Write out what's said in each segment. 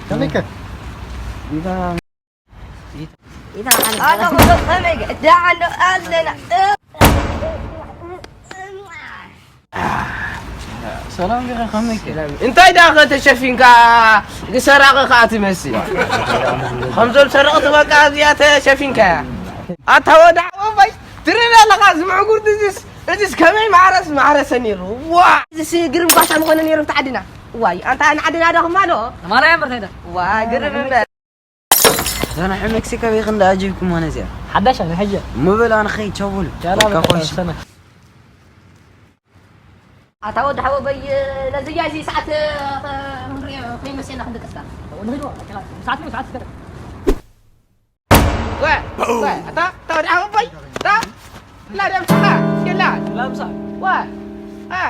ከመይከ? ኣታ ኸመይ ደሓን ኣለና። ሰላም ዲኻ ከመይከ? እንታይ ደኣ ተሸፊንካ? ሰራቂ ከኣ ትመስል። ከምዞም ሰረቕቲ በቃ እዚኣ ተሸፊንካ እያ። ኣታ ወዲ ሓወባይ ትርኢ ኣለኻ እዚ ምዕጉር እዚስ እዚስ ከመይ ማዕረስ ማዕረሰ ነይሩ። ዋ እዚስ ግርም ጓሳ ምኾነ ነይሩ ብቲ ዓድና። ዋይ ኣንታ ንዓድና ዶ ክማዶ ማርያም በርታይዳ ዋ ግርም እምበር። እዛ ናይ ሜክሲኮ ቤት እንዳ ኣጀብኩም ሆነ እዚኣ ሓዳሽ ናይ ሕጂ ምብል ኣነ ኸይ ቸቡሉ ያላ ከኾሽ ሰነ ኣታ ወዲ ሓወበይ ነዚ እያ እዚ ሰዓት ክንሪኦ ከይመሴና ክንድቅስካ ንህድዋ ሰዓት ነው ሰዓት ስገደ ወ ወ ኣታ ኣታ ወዲ ሓወበይ ኣታ ላ ደምስኻ የላ ላምሳ ወ እ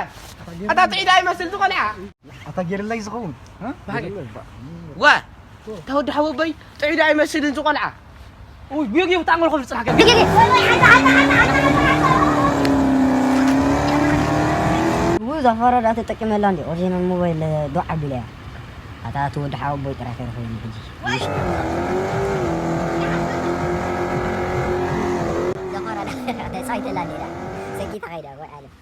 ኣታ ጥዒዳ ይመስል ዝቆልዓ ኣታ ጌርላይ ዝኸውን ወ ኣታ ወዲ ሓወበይ ጥዒዳ ይመስልን ዝቆልዓ ቢጊ ብጣዕሚ ልኮ ዝፅናሕ ገ እዛ ፈረዳ ተጠቂመላ እንዲ ኦሪጂናል ሞባይል ዶ ዓቢለያ ኣታ እቲ ወዲ ሓወቦይ ጥራሕ ከይረኸበኒ ሕጂ ዘኾረዳ ተጻይተላ ኔራ ሰኪታ ኸይዳ ወይ ዓለም